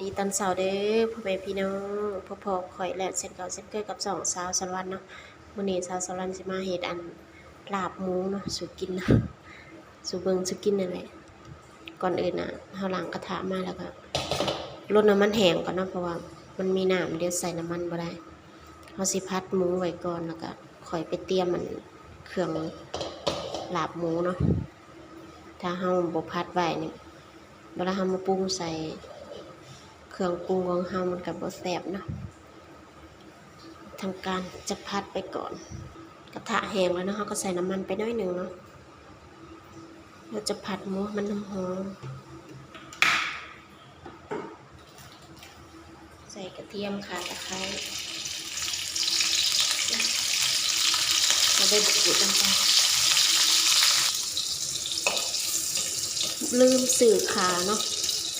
ດີຕອນເຊົ້າເດີພໍ່ແມ່ພີ່ນ້ອງ ພົບພໍ້ກັບຂ້ອຍແລ້ວເຊັ່ນເກົ່າເຊັ່ນເຄີຍກັບຊ່ອງສາວສາລະວັນເນາະ. ມື້ນີ້ສາວສາລະວັນຊິມາເຮັດອັນລາບໝູເນາະສູ່ກິນເນາະ ສູ່ເບິ່ງສູ່ກິນນັ້ນແຫຼະ. ກ່ອນອື່ນນະ ເຮົາລ້າງກະທະມາແລ້ວກໍລົດນ້ຳມັນແຫ້ງກ່ອນເນາະ ເພາະວ່າມັນມີນ້ຳ ດຽວໃສ່ນ້ຳມັນບໍ່ໄດ້. ເຮົາຊິຜັດໝູໄວ້ກ່ອນ ແລ້ວກໍຄ່ອຍໄປຕຽມອັນເຄື່ອງລາບໝູເນາະ. ຖ້າເຮົາບໍ່ຜັດໄວ້ນີ້ ເວລາເຮົາມາປຸງໃສ່ເຄື່ອງປຸງຂອງເຮົາ ມັນກໍບໍ່ແຊບເນາະ. ທຳການຈະຜັດໄປກ່ອນ. ກະທະແຫ້ງແລ້ວເນາະ ເຮົາກໍໃສ່ນ້ຳມັນໄປໜ້ອຍໜຶ່ງເນາະ ເຮົາຈະຜັດໝູໃຫ້ມັນຫອມໆ. ໃສ່ກະທຽມ ຂ່າ ຕະໄຄ ແລ້ວໃບມະກູດລົງໄປ. ລືມຊື້ຂ່າເນາະ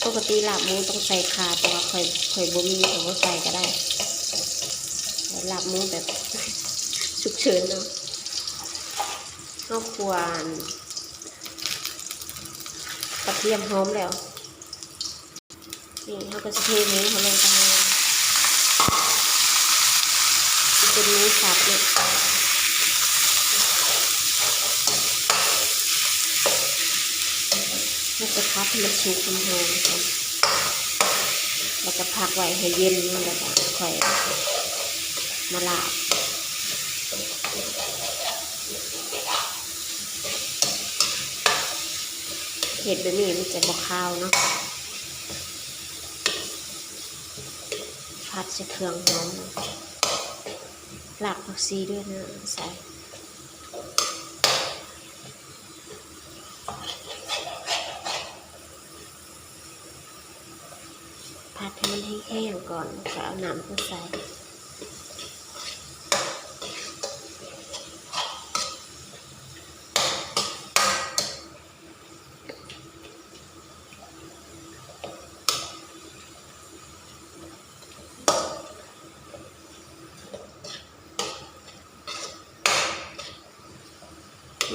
ປົກກະຕິລາບໝູຕ້ອງໃສ່ຂ່າ ແຕ່ວ່າຂ້ອຍ ຂ້ອຍບໍ່ມີ ຂ້ອຍບໍ່ໃສ່ກໍໄດ້. ລາບໝູແບບສຸກເສີນເນາະ. ເຮົາຂົ້ວກະທຽມຫອມແລ້ວ. ນີ້ເຮົາກໍຊິເທໝູເຮົາລົງໄປ ຊິເປັນໝູສັບເນາະ. ເຮົາຈະຜັດໃຫ້ມັນສຸກຫອມໆກ່ອນ ແລ້ວກໍພັກໄວ້ໃຫ້ເຢັນ ແລ້ວກໍຄ່ອຍມາລາບ. ເຮັດແບບນີ້ມັນຈະບໍ່ຄາວເນາະ. ຜັດໃສ່ເຄື່ອງຫອມ ລາກຜັກຊີດ້ວຍນະ ໃສ່ ຜັດໃຫ້ມັນແຫ້ງໆກ່ອນ ແລ້ວກໍເອົານ້ຳມາໃສ່.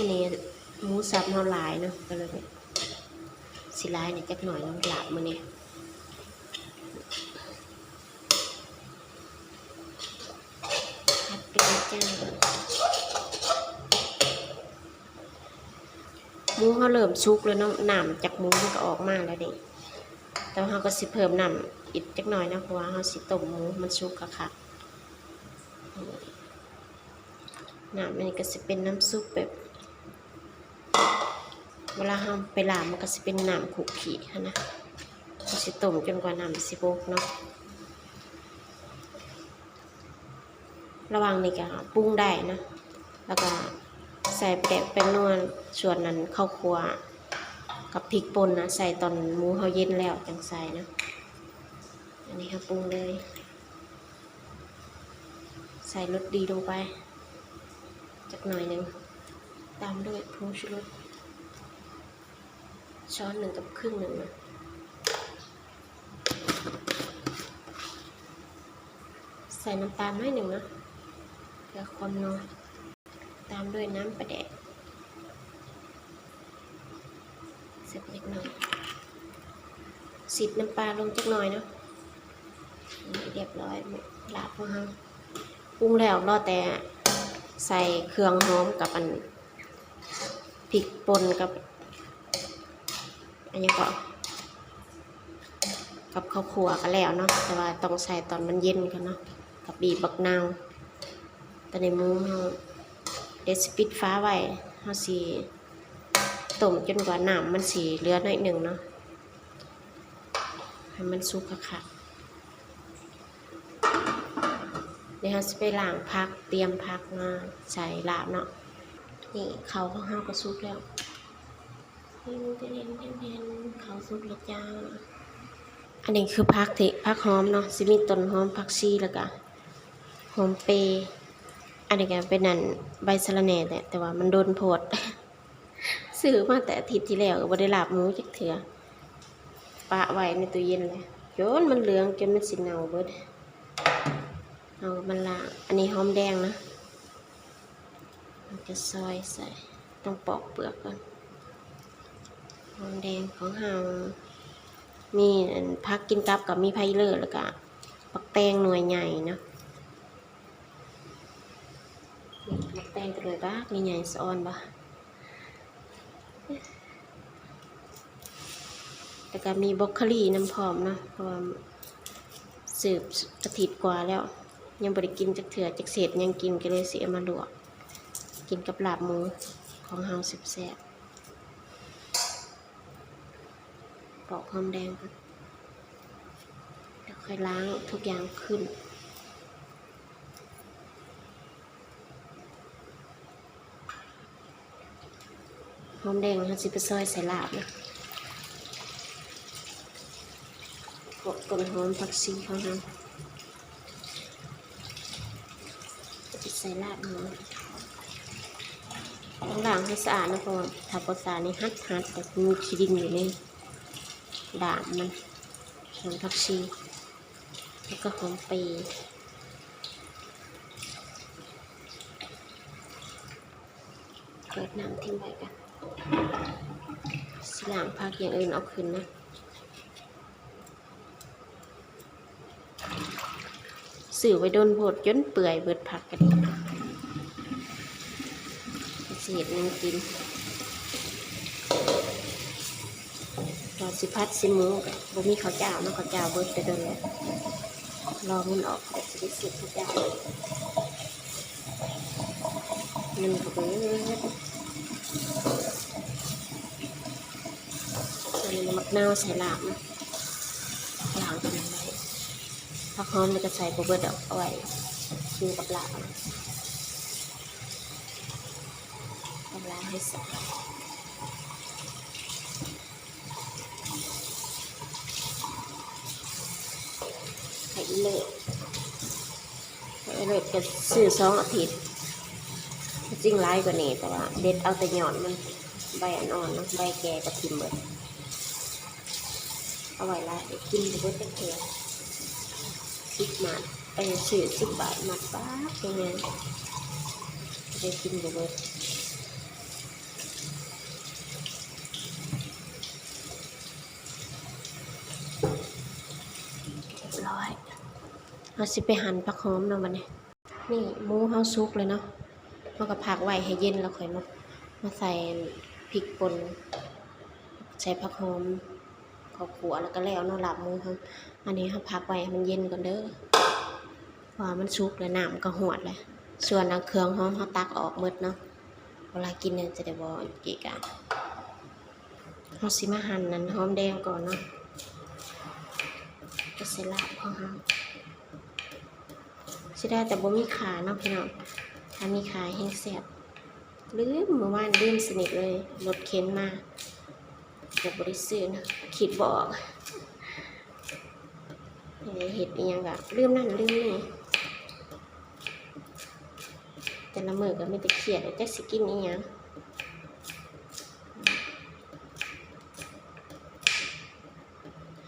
ມື້ນີ້ໝູສັບເຮົາຫຼາຍເນາະ ກໍເລີຍຊິຫຼາຍແດ່ຈັກໜ້ອຍເນາະ ລາບມື້ນີ້. ຜັດໄປເລີຍຈ້າ. ໝູເຮົາເລີ່ມສຸກແລ້ວເນາະ ນ້ຳຈາກໝູມັນກໍອອກມາແລ້ວເດ້. ແຕ່ວ່າເຮົາກໍຊິເພີ່ມນ້ຳອີກຈັກໜ້ອຍເນາະ ເພາະວ່າເຮົາຊິຕົ້ມໝູໃຫ້ມັນສຸກຄັກໆ. ນ້ຳອັນນີ້ກໍຊິເປັນນ້ຳຊຸບແບບ ເວລາເຮົາໄປລາບມັນກໍຊິເປັນນ້ຳຄຸກຄິຫັ້ນນະ. ເຮົາຊິຕົ້ມຈົນກວ່ານ້ຳຊິບົກເນາະ. ລະຫວ່າງນີ້ກໍປຸງໄດ້ເນາະ ແລ້ວກໍໃສ່ປາແດກ ແປ້ງນົວ ສ່ວນນັ້ນເຂົ້າຂົ້ວກັບພິກປົ່ນນະ ໃສ່ຕອນໝູເຮົາເຢັນແລ້ວຈັ່ງໃສ່ເນາະ. ອັນນີ້ເຮົາປຸງເລີຍ ໃສ່ລົດດີລົງໄປຈັກໜ້ອຍໜຶ່ງ ຕາມດ້ວຍຜົງຊູລົດຊ້ອນໜຶ່ງກັບເຄິ່ງໜຶ່ງນະ. ໃສ່ນ້ຳຕານໜ້ອຍໜຶ່ງເນາະ ເພື່ອຄວາມນົວ ຕາມດ້ວຍນ້ຳປາແດກ ໃສ່ໄປຈັກໜ້ອຍ ຊິດນ້ຳປາລົງຈັກໜ້ອຍເນາະ. ນີ້ຮຽບຮ້ອຍ ລາບຂອງເຮົາປຸງແລ້ວ ລໍແຕ່ໃສ່ເຄື່ອງຫອມກັບອັນ ພິກປົ່ນກັບ ອັນຫຍັງເກາະ ກັບເຂົ້າຂົ້ວກໍແລ້ວເນາະ ແຕ່ວ່າຕ້ອງໃສ່ຕອນມັນເຢັນກ່ອນເນາະ ກັບບີບບັກນາວ. ຕອນນີ້ໝູເຮົາ ດຽວຊິປິດຝາໄວ້ ເຮົາຊິຕົ້ມຈົນກວ່ານ້ຳມັນຊິເຫຼືອໜ້ອຍໜຶ່ງເນາະ ໃຫ້ມັນສຸກຄັກໆ. ດຽວເຮົາຊິໄປລ້າງຜັກ ຕຽມຜັກມາໃສ່ລາບເນາະ. ນີ້ເຂົ້າຂອງເຮົາກໍສຸກແລ້ວ ເຫັນ ເຫັນ ເຫັນ ເຫັນ ເຂົ້າສຸກແລ້ວຈ້າ. ອັນນີ້ຄືຜັກທີ່ ຜັກຫອມເນາະ ຊິມີຕົ້ນຫອມ ຜັກຊີ ແລ້ວກະຫອມເປ. ອັນນີ້ກະເປັນອັນໃບສະລະແໜ່ແຫຼະ ແຕ່ວ່າມັນດົນໂພດ ຊື້ມາແຕ່ອາທິດທີ່ແລ້ວກໍບໍ່ໄດ້ລາບໝູຈັກເທື່ອ ປະໄວ້ໃນຕູ້ເຢັນແຫຼະ ຈົນມັນເຫຼືອງ ຈົນມັນຊິເນົ່າເບິດ. ເຮົາມາລ້າງ ອັນນີ້ຫອມແດງນະ ເຮົາຈະຊອຍໃສ່ ຕ້ອງປອກເປືອກກ່ອນ. ຫອມແດງຂອງເຮົາ ມີອັນຜັກກິນກັບກໍມີໄຜ່ເລີ ແລ້ວກໍບັກແຕງໜ່ວຍໃຫຍ່ເນາະ. ບັກແຕງກໍໜ່ວຍບັກໃຫຍ່ໆ ສະອອນບໍ່. ແລ້ວກໍມີບຣອກໂຄລີນຳພ້ອມເນາະ ເພາະວ່າຊື້ອາທິດກວ່າແລ້ວ ຍັງບໍ່ໄດ້ກິນຈັກເທື່ອ ຈັກຊິເຮັດຫຍັງກິນ ກໍເລີຍຊິເອົາມາລວກ ກິນກັບລາບໝູຂອງເຮົາແຊບໆ. ປອກຫອມແດງກ່ອນ ແລ້ວຄ່ອຍລ້າງທຸກຢ່າງຂຶ້ນ. ຫອມແດງເຮົາຊິໄປຊອຍໃສ່ລາບນະ ພວກຕົ້ນຫອມ ຜັກຊີຂອງເຮົາ ໃສ່ລາບເຮົາ. ຕ້ອງລ້າງໃຫ້ສະອາດນະ ເພາະວ່າຖ້າບໍ່ສະອາດນີ້ຮັດໆ ແຕ່ມີຂີ້ດິນຢູ່ໃນດ້າມມັນ. ຫອມຜັກຊີ ແລ້ວກໍຫອມເປ. ເປີດນ້ຳຖິ້ມໄວ້ກ່ອນ ຊິລ້າງຜັກຢ່າງອື່ນອອກຂຶ້ນນະ. ຊື້ໄວ້ດົນໂພດຈົນເປື່ອຍເບິດ ຜັກກໍດີ ຊິເຮັດຫຍັງກິນ. ວ່າຊິຜັດຊິໝູ ບໍ່ມີເຂົ້າຈ້າວເນາະ ເຂົ້າຈ້າວເບິດແຕ່ດົນແລ້ວ ລໍມັນອອກ ແລ້ວຊິໄດ້ຊື້ເຂົ້າຈ້າວ. ເງິນກໍເບິດ ອັນນີ້ໝາກນາວໃສ່ລາບນະ ລ້າງກິນໄດ້. ຜັກຫອມນີ້ກໍໃສ່ບໍ່ເບິດດອກ ເອົາໄວ້ກິນກັບລາບ ເອົາລ້າງໃຫ້ສະອາດ. ໄຂ່ອີເລີດ ໄຂ່ອີເລີດກໍຊື້ສອງອາທິດ ຈິງຫຼາຍກວ່ານີ້ ແຕ່ວ່າເດັດເອົາແຕ່ຍອດມັນ ໃບອ່ອນໆ ເນາະ ໃບແກ່ກໍຖິ້ມເບິດ. ເອົາໄວ້ຫຼາຍ ກິນບໍ່ເບິດຈັກເທື່ອ ສິບບາດ ເອີ ຊື້ສິບບາດ ມັດປາກໃຫຍ່ໆ ໄດ້ກິນບໍ່ເບິດ. ຮຽບຮ້ອຍ ເຮົາຊິໄປຫັ່ນຜັກຫອມເນາະບັດນີ້. ນີ້ໝູເຮົາສຸກແລ້ວເນາະ ເຮົາກໍພັກໄວ້ໃຫ້ເຢັນ ແລ້ວຄ່ອຍມາ ມາໃສ່ພິກປົ່ນ ໃສ່ຜັກຫອມ ເຂົ້າຂົ້ວ ແລ້ວກໍແລ້ວເນາະ ລາບໝູເຮົາ. ອັນນີ້ເຮົາພັກໄວ້ໃຫ້ມັນເຢັນກ່ອນເດີ ເພາະວ່າມັນສຸກແລ້ວ ນ້ຳກໍຫວດແລ້ວ. ສ່ວນອັນເຄື່ອງຫອມເຮົາຕັກອອກໝົດເນາະ ເວລາກິນຈະໄດ້ບໍ່ເກະກະ. ເຮົາຊິມາຫັ່ນອັນຫອມແດງກ່ອນເນາະ ກໍໃສ່ລາບຂອງເຮົາ. ເສຍດາຍແຕ່ບໍ່ມີຂ່າເນາະພີ່ນ້ອງ ຖ້າມີຂ່າແຮງແຊບ. ລືມ ມື້ວານລືມສະໜິດເລີຍ ລົດເຂັນມາ ແຕ່ບໍ່ໄດ້ຊື້ເນາະ ຄິດບໍ່ອອກ ເຮັດອີ່ຫຍັງກໍລືມນັ້ນລືມນີ້. ແຕ່ລະມື້ກໍມີແຕ່ຄຽດ ຈັກຊິກິນອີ່ຫຍັງ.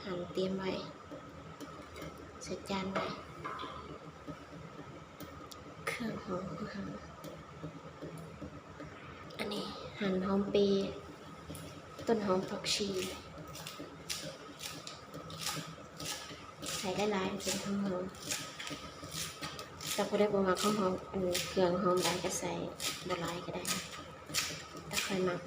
ຫັ່ນຕຽມໄວ້ ໃສ່ຈານໄວ້ ເຄື່ອງຫອມຂອງເຮົາ. ອັນນີ້ຫັ່ນຫອມເປ ຕົ້ນຫອມ ຜັກຊີ ໃສ່ຫຼາຍໆ ເປັນຫອມໆ. ຖ້າຜູ້ໃດບໍ່ມັກຫອມໆ ອັນເຄື່ອງຫອມຫຼາຍກໍໃສ່ບໍ່ຫຼາຍກໍໄດ້ ແຕ່ຂ້ອຍມັກ.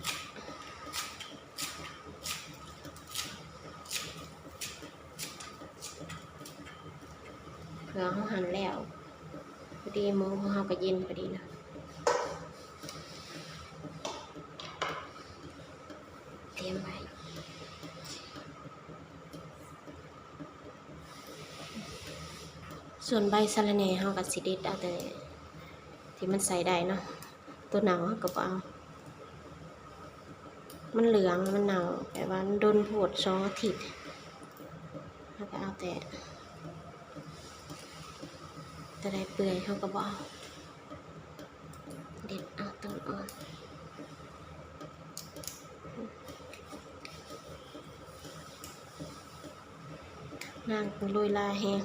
ເພື່ອເຮົາຫັ່ນແລ້ວ ພໍດີໝູຂອງເຮົາກໍເຢັນພໍດີເນາະ ຕຽມໄວ້. ສ່ວນໃບສະລະແໜ່ເຮົາກໍຊິເດັດເອົາແຕ່ທີ່ມັນໃສ່ໄດ້ເນາະ ຕົວເນົ່າເຮົາກໍບໍ່ເອົາ ມັນເຫຼືອງ ມັນເນົ່າ ແບບວ່າມັນດົນໂພດ ສອງອາທິດ ເຮົາກໍເອົາແຕ່ ຕົວໃດເປື່ອຍເຮົາກໍບໍ່ເອົາ ເດັດເອົາຕົ້ນອ່ອນ ນາງໂລຍລາແຮງ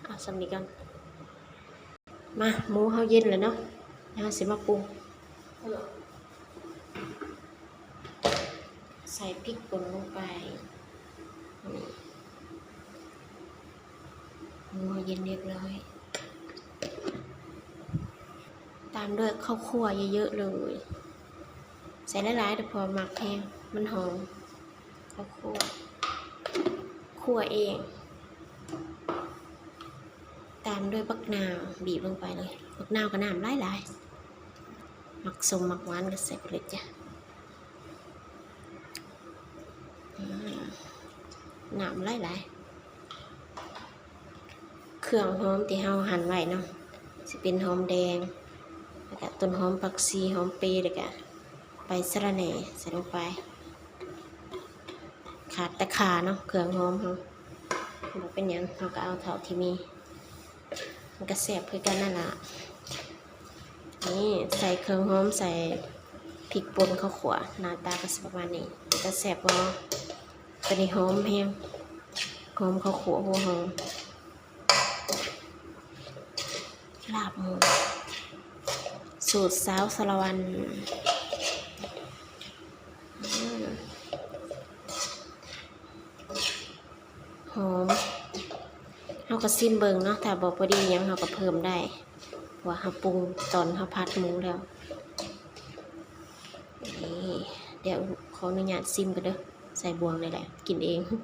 ເອົາສ່ຳນີ້ກ່ອນ. ມາ ໝູເຮົາເຢັນແລ້ວເນາະ ເຮົາຊິມາປຸງ. ໃສ່ພິກປົ່ນລົງໄປ. ນີ້ ໝໍ້ເຢັນຮຽບຮ້ອຍ. ຕາມດ້ວຍເຂົ້າຂົ້ວເຍີະໆເລີຍ. ໃສ່ຫຼາຍໆເດີ ເພາະມັກແຮງ ມັນຫອມ. ເຂົ້າຂົ້ວ ຂົ້ວເອງ. ຕາມດ້ວຍບັກນາວ ບີບລົງໄປເລີຍ. ບັກນາວກໍນ້ຳຫຼາຍໆ ມັກສົ້ມມັກຫວານກໍໃສ່ໄປເລີຍຈ້ະ. ອືມ ນ້ຳຫຼາຍໆ. ເຄື່ອງຫອມທີ່ເຮົາຫັ່ນໄວ້ເນາະ ຊິເປັນຫອມແດງ ແລ້ວກະຕົ້ນຫອມ ຜັກຊີ ຫອມເປ ແລ້ວກະໃບສະລະແໜ່ໃສ່ລົງໄປ. ຂາດແຕ່ຂ່າເນາະ ເຄື່ອງຫອມເຮົາ. ບໍ່ເປັນຫຍັງ ເຮົາກໍເອົາເທົ່າທີ່ມີ ມັນກໍແຊບຄືກັນນັ້ນລະ. ນີ້ ໃສ່ເຄື່ອງຫອມ ໃສ່ພິກປົ່ນ ເຂົ້າຂົ້ວ ໜ້າຕາກໍຊິປະມານນີ້ ເປັນຕາແຊບບໍ່? ໂຕນີ້ຫອມແຮງ ຫອມເຂົ້າຂົ້ວ ຫົວຫອມ. ລາບໝູສູດສາວສາລະວັນ. ອືມ ຫອມ. ເຮົາກໍຊິມເບິ່ງເນາະ ຖ້າບໍ່ພໍດີຫຍັງເຮົາກໍເພີ່ມໄດ້ ເພາະວ່າເຮົາປຸງຕອນເຮົາຜັດໝູແລ້ວ. ນີ້ ດຽວຂໍອະນຸຍາດຊິມກ່ອນເດີ ໃສ່ບ່ວງນີ້ແຫຼະ ກິນເອງ. ອື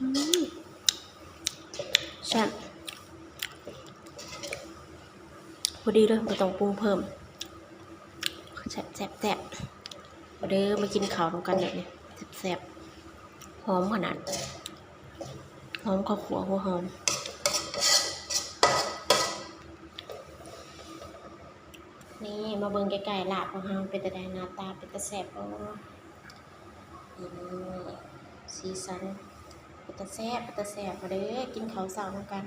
ມ ແຊບ ພໍດີເລີຍ ບໍ່ຕ້ອງປຸງເພີ່ມ. ແຊບໆໆ ມາເດີ ມາກິນເຂົ້ານຳກັນແບບນີ້ ແຊບໆ. ຫອມຂະໜາດ ຫອມເຂົ້າຂົ້ວ ຫົວຫອມ. ນີ້ ມາເບິ່ງໃກ້ໆ ລາບຂອງເຮົາເປັນຕາໃດ ໜ້າຕາເປັນຕາແຊບບໍ່? ນີ້ ສີສັນເປັນຕາແຊບ ເປັນຕາແຊບ. ມາເດີ ກິນເຂົ້າເຊົ້ານຳກັນ.